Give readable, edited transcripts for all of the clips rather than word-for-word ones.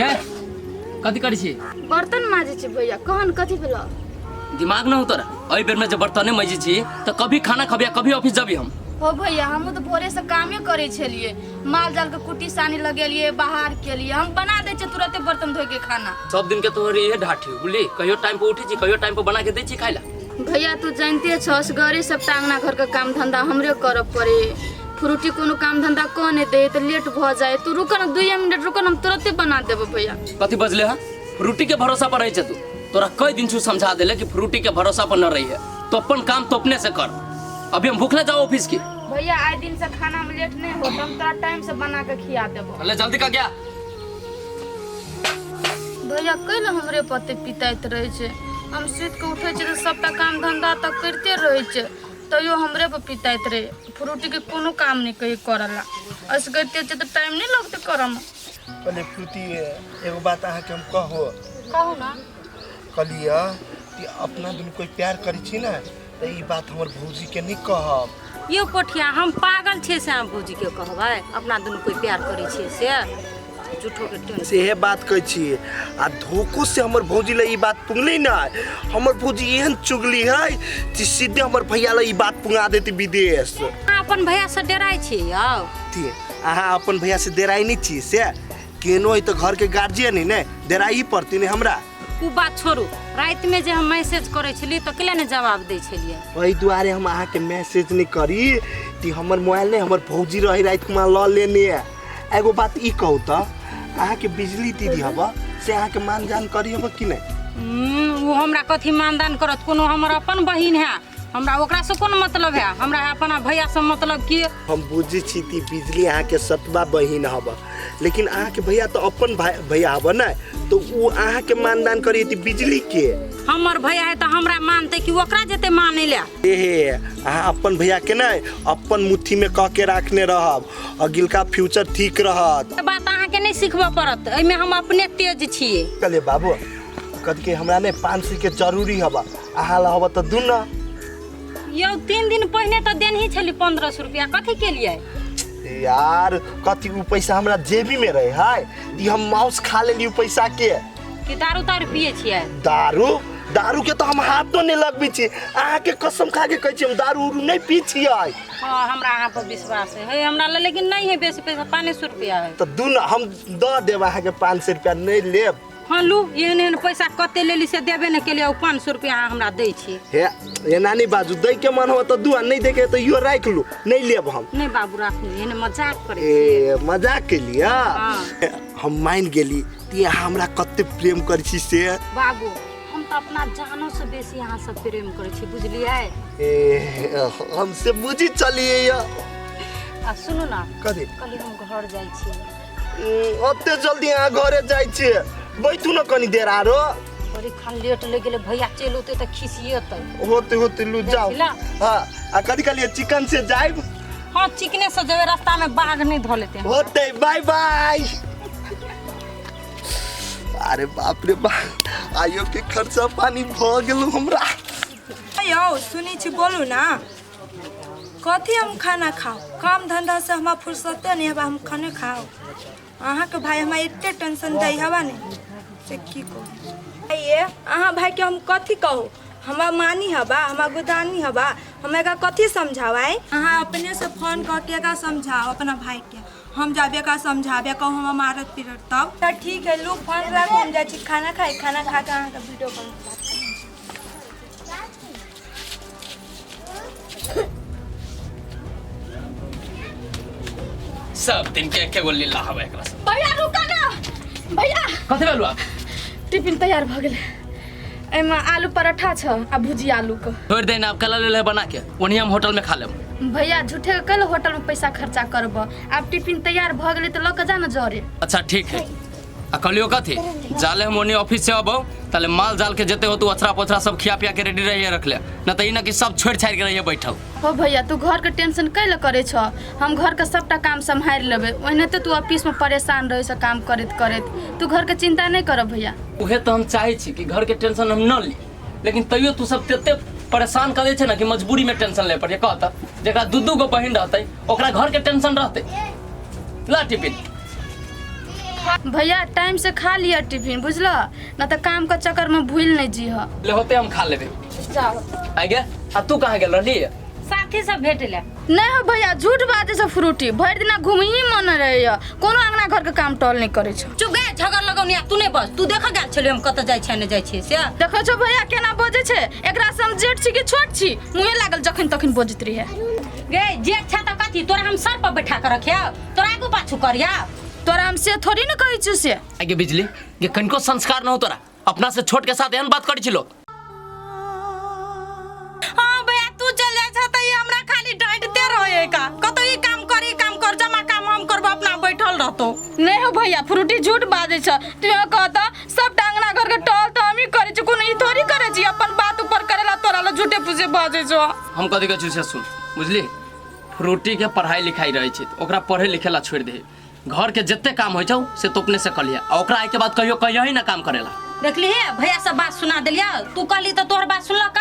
ये कथी करै छी? बर्तन माजै छी भैया। कहन कथी भेल? दिमाग न हो तोरा, एहि बेर में जे बर्तने मजै छी तऽ कभी खाना खबिया कभी ऑफिस जबी हम। हो भैया, हमहूँ तऽ भोरे से कामे करै छलियै, माल जाल के कुट्टी सानी लगेलियै, बाहर केलियै। हम बना दै छियै तुरते बर्तन धोइ के खाना। सब दिन के तोहर इहे ढाठी बुझली, कहियो टाइम पर उठै छी, कहियो टाइम पर बना के दै छी खाइ ला। भैया तू जानते छस, घरे सबटा अंगना घर के काम धंधा हमरे करऽ पड़े। फ्रूटी कोनो काम धंधा कऽ नहि दे तऽ लेट भऽ जाए। तू रुक न, 2 मिनट रुक न, हम तुरते बना देबो भैया। कथी बजले है? फ्रूटी के भरोसा पर रही छे तू? तोरा कई दिन से समझा देले कि फ्रूटी के भरोसा पर न रही है, तो अपन काम तो अपने से कर। अभी हम भूखले जाओ ऑफिस की। भैया आइ दिन से खाना में लेट नहीं हो, हम तोरा टाइम से बना के खिया देबो। अले जल्दी का गया। भैया कैल हमरे पते पिताइत रहे छे, हम सुति के उठे छे तऽ सबटा काम धंधा तऽ करिते रहे छे, तैयो हमरे पर पिताइत रहे। फ्रूटी के कोनो काम नहीं कही करला, ऐसे करिते छे तऽ टाइम नहीं लगते करऽ में। कहलिए फ्रूटी एगो बात अहाँके हम कहो। कहू ना। कहलिए कि अपना दुनू कोई प्यार करै छी ने, तऽ ई बात हमर भौजी के नहीं कहब। यो पोठिया हम पागल छियै से अहाँ भौजी के कहबै अपना दुनू कोई प्यार करै छियै से? झूठो के टेंशन। सेहे बात कहै छी, आ धोखो से हमर भौजी ले ई बात पुंगली ना, हमर भौजी एहन चुगली है कि सीधे हमर भैया ले ई बात पुंगा देती विदेश। अहाँ अपन भैया से डराइ छियै यौ? थी अहाँ अपन भैया से डराइ नहीं छी से? केनो है तऽ घर के गार्जियन है ने, डराइ ही पड़ती ने हमरा। उ बात छोड़ू, राति में जे हम मैसेज करै छलियै तऽ केला नहि जवाब दै छलियै? ओहि दुआरे हम अहाँके मैसेज नहि करी कि हमर मोबाइल नहि हमर भौजी रही राति कुमार लऽ लेने। एगो बात ई कहू तऽ अहाँके बिजली दीदी हब से अहाँके मान जान करी हब कि नहि? ओ हमरा कथी मानदान करत? कोनो हमर अपन बहिन है, हमरा ओकरासँ कोन मतलब है? हमरा है अपना भैयासँ मतलब। की हम बुझै छी कि बिजली अहाँके सतबा बहिन हब, लेकिन अहाँके भैया तऽ अपन भाई भैया हब ने, तो ओ अहाँके मानदान करी ती बिजली के? हमर भैया है तऽ हमरा मानतै कि ओकरा जेतै मानै लए? एहे अहाँ अपन भैया के नहि अपन मुट्ठी में कह के राखने रहब, अगिलका फ्यूचर ठीक रहत। ई बात अहाँके नहि सिखबऽ पड़त, एहिमे हम अपने तेज छियै। कहलिए बाबू कथी के हमरा ने 500 के जरूरी हबा, अहाँ ला हबा तऽ दू ना। यौ 3 दिन पहिने तऽ देनही छली 1500 रुपया, कथी के लिए? यार कथी उ पैसा हमरा जेबी में रहे है, ई हम माउस खा लेली उ पैसा के। कि दारू तारू पिए छियै? दारू? दारू के तो हम हाथो नहीं लगबै छी, अहाँ के कसम खा के कहै छी हम दारू उरू नहीं पी छियै। हाँ हमरा अहाँ पर विश्वास है, है हमरा लग लेकिन नहीं है बेसी पैसा, 500 रुपया है। तऽ दू ना, हम दऽ देब अहाँ के 500 रुपया, नहीं लेब। हाँ लू, एहन एहन पैसा कते लेली से देबे नहि केलियै, ओ 500 रुपया अहाँ हमरा दै छी। हे एना नहीं बाजू, दै के मन हो तऽ दू, आ नहीं दै के तऽ इहो राखि लू, नहीं लेब हम। नहि बाबू राखू, एहन मजाक करै ए मजाक केलियै? हाँ। हम मान गेली कि अहाँ हमरा कते प्रेम करै छी से। बाबू हम तऽ अपना जानो से बेसी अहाँ से प्रेम करै छी, बुझलियै? ए हम से बुझी चलिए या। आ सुनू ना। कथी? कहली हम घर जाइ छी। ओते जल्दी अहाँ घरे जाइ छियै? बैठू ने कनी देर आरो। बड़ी खान लेट लग गेलै, भैया चलि औतै तऽ खिसियेतै। होते होते लू जाओ। जाइ छी ला। हाँ, आ कथी कहलियै चिकन से जाइब? हाँ चिकने से जेबै, रास्ता में बाघ नहीं धऽ लेतै। होते बाय बाय। अरे बाप रे बाप, आइयो के खर्चा पानी भऽ गेल हमरा। यौ सुनै छी, बोलू ना कथी हम खाना खाओ? काम धंधा से हमरा फुर्सते नहीं हवा, हम खाने खाओ? अहाँके भाई हमरा एते टेंशन दै हवा ने से की कहू। ये अहाँ भाई के हम कथी कहू? हमरा मानी हवा, हमरा गुदानी हवा, हम एकरा कथी समझावाई? अहाँ अपने से फोन कऽ के एकरा समझाओ अपना भाई के, हम जाबे एकरा समझाबे कहू हमरा मारत पीटत तब। तऽ ठीक है लू फोन राखू, हम जाइ छी खाना खाइ, खाना खा के अहाँके वीडियो कॉल। सब दिन के एके गो लीला हवे एकरा से। भैया रुका ना भैया। कथी भेलु आब? टिफिन तैयार भ गेलै, एहिमे आलू पराठा छ आ भुजिया आलू के। छोड़ दे ना, आब कल ले बना के ओनही हम होटल में खा लेब। भैया झूठे के कल होटल में पैसा खर्चा करब, आब टिफिन तैयार भ गेलै तऽ लऽ के जा ना जरे। अच्छा ठीक है, आ कहलियो कथी जाले हम ओनी ऑफिस से अबो ताले माल जाल के जते हो तू अछरा पोछरा सब खिया पिया के रेडी रहिए रख ले, न त ई न कि सब छोड़ छाड़ के रहिए बैठल। हो भैया तू घर के टेंशन कैले करे छ, हम घर के सबटा काम सम्हारि लेबै। ओहिनाते तू ऑफिस में परेशान रहे छ काम करैत करैत, तू घर के चिंता नहीं कर भैया। उहे तो हम चाहे छी कि घर के टेंशन हम न ली, लेकिन तैयो तू सब तेते परेशान कर दे छे ना कि मजबूरी में टेंशन ले पड़े। कह त जेकरा दू दू गो बहिन रहते ओकरा घर के टेंशन रहते। ला टिफिन। भैया टाइम से खा लिअ टिफिन बुझल न तऽ काम के चक्कर में भूल नहीं जीह। ले होते हम खा लेबे। जाओ। आ गे, आ तू कहाँ गेल रहली? साथी सब भेटले। नहीं हो भैया झूठ बाजे से फ्रूटी भरि दिना घुमही मन रहैया, कोनो अंगना घर के काम टल नहीं करे छौ। चुप गे, झगड़ लगौनी तू नहीं बस, तू देख गेल छलियो हम कत जाइ छै नहीं जाइ छै से। देखै छौ भैया केना बजै छै, एकरा से हम जेठ छी कि छोट छी, मुँहे लागल जखन तखन बजैत रहे। गे जेठ छ त कथी, तोरा हम सर पर बैठा के रखिया, तोरा आगू पाछू करिया, तोरा हम से थोड़ी न कहै छियौ से। आगे बिजली ये कनको संस्कार न हो तोरा, अपना से छोट के साथ एहन बात करै छी लोग। हाँ भैया तू चल जाइ छ त ई हमरा खाली डांटते रहे का, कतो ई काम कर ई काम कर, जमा काम हम करबो अपना बैठल रहतो। नहीं हो भैया फ्रूटी झूठ बाजै छ, तू यहाँ कहता सब अंगना घर के टहल त हमही करै छी, कोनो ई थोड़ी करै छी, अपन बात ऊपर करेला तोरा ला झूठे फूसे बाजै छौ। हम कथी कहै छी से सुन बुझली, फ्रूटी के पढ़ाई लिखाई रहै छै ओकरा पढ़े लिखे ला छोड़ि दे, घर के जते काम होइ छौ से तो अपने से कलिया, आ ओकरा आइ के बाद कहियो कहियो ही ना काम करेला। देखली हे भैया सब बात सुना देलिया, तू कहली तो तोहर बात सुनलक,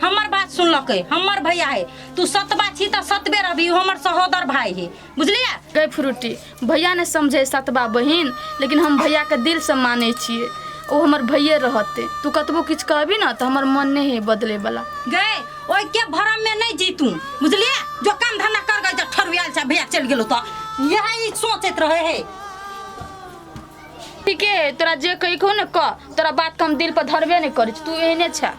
हमर बात सुनलक, हमर भैया है, तू सतबा छी त सतबे रहबी, हमर सहोदर भाई है बुझलिया। गई फ्रूटी भैया ने समझे सतबा बहिन, लेकिन हम भैया के दिल से माने छियै, ओ हमर भैये रहते, तू कतबो किछु कहबी ना तो हमर मन नहीं है बदले वाला। गए ओइ के भरम में नहीं जीतू बुझलिया, जो काम धंधा कर गई जब ठरुआल छ भैया चल गेलो तो यह ही सोचैत रहे है। ठीक है तोरा जे कही को न कह, तोरा बात के हम दिल पर धरबे नहीं करै छी, तू एहने छ।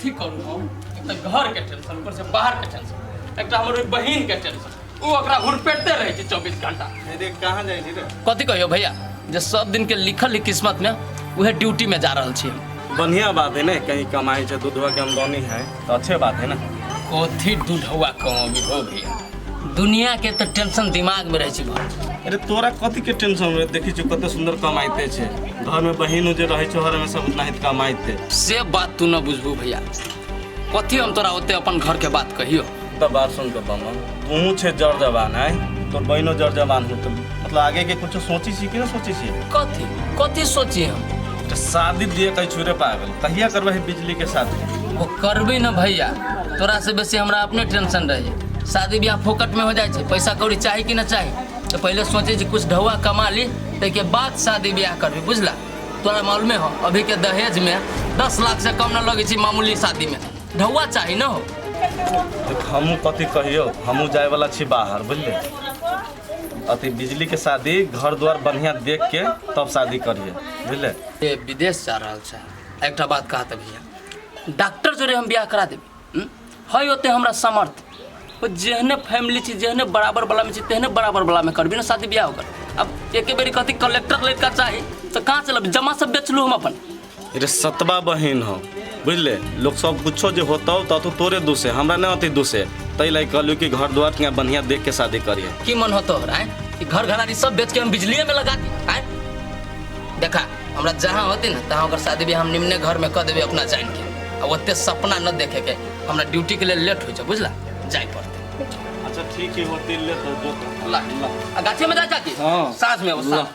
ठीक करू हम, एक तऽ घर के टेंशन ऊपर से बाहर के टेंशन, एकटा हमर बहिन के टेंशन, उ ओकरा हुरपेटते रहै छै 24 घंटा। अरे कहाँ जाइ छी रे? कथी कहियो भैया जे सब दिन के लिखल किस्मत में उहे ड्यूटी में जा रहल छी। बढ़िया बात है ने, कहीं कमाई छै दूधवा के आमदनी है तो अच्छे बात है ना। कथी दूधवा कमाबी हो भैया, दुनिया के तो टेंशन दिमाग में रहै छै भर। अरे तोरा कथी के टेंशन रे, देखी छौ कते सुंदर कमाइते छै, घर में बहिन जे रहै छै हर में सब उतना ही कमाइते। से बात तू न बुझबू भैया, कथी हम तोरा ओते अपन घर के बात कहियो। त बात सुन के बमन, तूहू छे जर जवान है, तोर बहिनो जर जवान हो, तो मतलब आगे के कुछ सोची छी कि ना सोची छी? कथी कथी सोची हम? तो शादी दिए कहीं छुरे पागल, कहिया करबही बिजली के शादी? वो करबी न भैया, तोरा से बेसी हमरा अपने टेंशन रहे, शादी ब्याह फोकट में हो जाइ छै, पैसा कौड़ी चाही कि न चाही, तो पहले सोचे छी कुछ ढौआ कमा ली ताहिके बाद शादी ब्याह करबी बुझला। तोरा मालूमे हो अभी के दहेज में 10 लाख से कम न लगै छै मामूली शादी में, ढौआ चाही न हो। हमहूँ कथी कहियो, हमहूँ जाए वाला छी बाहर बुझले, अथी बिजली के शादी घर द्वार बढ़िया देख के तब शादी करिए बुझले। ए विदेश जा रहल छै, एकटा बात कहत भैया, डॉक्टर जोरे हम ब्याह करा देबै है ओते हमरा सामर्थ्य, ओ जेहने फैमिली छी जेहने बराबर वाला में छी तेहने बराबर वाला में करबी ना शादी ब्याह ओकर। अब एके बेरी कथी कलेक्टर लड़का चाही तो कहाँ से लब, जमा सब बेचलू हम अपन। अरे सतबा बहिन हो बुझले, लोग सब कुछो जे होतौ त तो तोरे दोषे, हमरा नहीं होती दोषे, तै लाई कहलू कि घर द्वार के बढ़िया देख के शादी करिए। की मन होतो आए कि घर घरारी सब बेच के हम बिजलिए में लगा दी आए। देखा हमरा जहाँ होते ना तहाँ ओकर शादी ब्याह हम निम्ने घर में कह देबै अपना जान के, आ ओते सपना न देखे के, हमरा ड्यूटी के लिए लेट हो जाए बुझला, जाय पड़ते। अच्छा ठीक है होते ले तो जो ला आ गाछी में जा जाती हां साँझ में वो।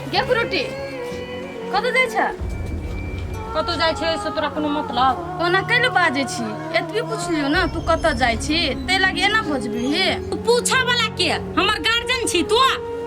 गे फ्रूटी कतऽ जाइ छ? कतऽ जाइ छै से तोरा कोनो मतलब? ओना कैले बाजै छी, एतबी पुछलियौ ना तू कतऽ जाइ छी, तै लागी एना बजबी हे? तू पूछऽ वाला के, हमर गार्जियन छी तू,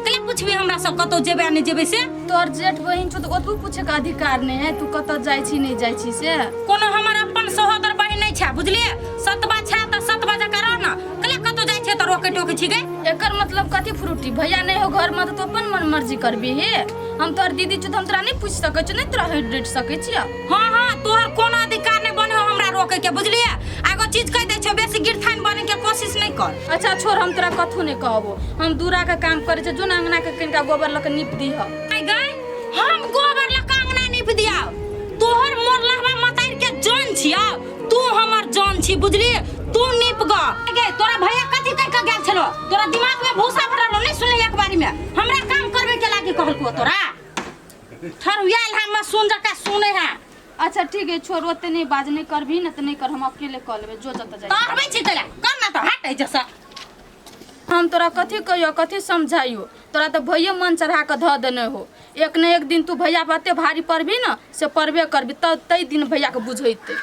कैले पुछबी हमरा सब कतौ जेबै आ नहि जेबै से? तोहर जेठ बहिन छौ तऽ ओतबो पूछे के अधिकार नहीं है, तू कतऽ जाइ छी नहि जाइ छी से? कोनो हमर अपन सहोदर बहिन नहीं छै बुझलिए, सतबा छै तऽ सतबा जकाँ रह ना, कैले कतौ जाइ छै तऽ रोके टोके छी गे? एकर मतलब कथी फ्रूटी भैया नहीं हो घर में तो तू अपन मन मर्जी करबी हे? हम तोहर दीदी छौ तऽ हम तोरा नहीं पूछ सकै छियौ, नहीं तोरा हट डट सकै छियौ। हाँ हाँ तोहर कोनो अधिकार नहीं बने हो हमरा रोके के, बुझलिए? आगो चीज कह दै छौ, बेसी गिरथान बने के कोशिश नहीं कर। अच्छा छोड़, हम तोरा कथू नहीं कहबो। हम दूरा के काम करे छे, जो ना अंगना के कनिका गोबर लऽ के नीप दीह। आइ गई, हम गोबर लऽ के अंगना नीप दिया? तोहर मोरलहवा मतार के जान छिया, तू हमर जान छी, बुझलिए? तू नीप ग। गे तोरा भैया कथी कह के गेल छलो? तोरा दिमाग में भूसा भरल हो, नहीं सुनले? एक बारी में हमरा काम करबे के लागी कहलको तोरा। ठरुआल हम सुन जका सुने है। अच्छा ठीक है, छोड़, ओते नहीं बाज, नहीं करबी ना तऽ नहीं कर, हम अकेले कऽ लेबै, जो जतऽ जाइ। तोहरबै छी तोरा कर ना तो हट जैसा। हम तोरा कथी कहियो, कथी समझाइयो? तोरा तऽ भैये मन चढ़ा कऽ धऽ देने हो। एक ने एक दिन तू भैया पर एते भारी पड़बी न से पड़बे करबी, तब तै दिन भैया के बुझैते।